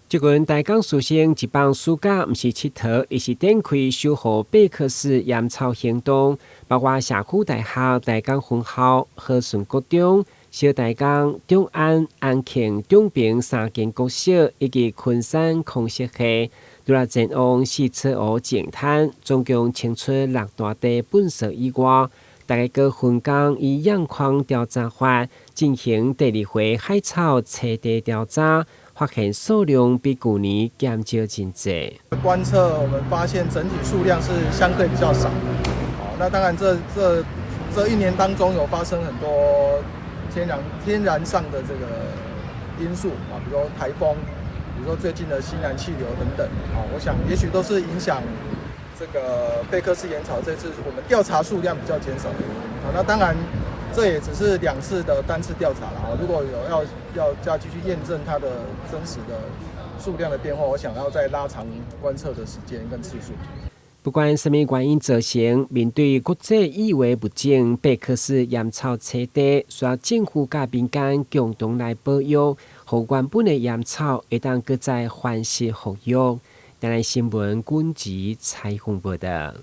這群台江師生一放暑假，毋是𨑨迌，而是展開守護貝克氏鹽草行動，包括社區大學台江分校、和順國中、小台江、中安、安慶、中平三間國小以及昆山空色系，除了前往四處湖淨灘，總共清出六大袋糞埽以外，大家閣分工以樣框調查法進行第二回海草棲地調查。發現數量比舊年減少真濟。觀測我們發現整體數量是相對比較少。那當然這一年當中有發生很多天然上的這個因素啊，比如說颱風，比如說最近的西南氣流等等。啊，我想也許都是影響這個貝克氏鹽草這次我們調查數量比較減少的原因。好，那當然，這也只是兩次的單次調查了。如果有要再繼續驗證它的真實的數量的變化，我想要再拉長觀測的時間跟次數。不管啥物原因造成，面對國際異危物種貝克氏鹽草棲地，需要政府佮民間共同來保育，予原本的鹽草會當閣再繁殖復育。台南新聞軍籍採訪報道。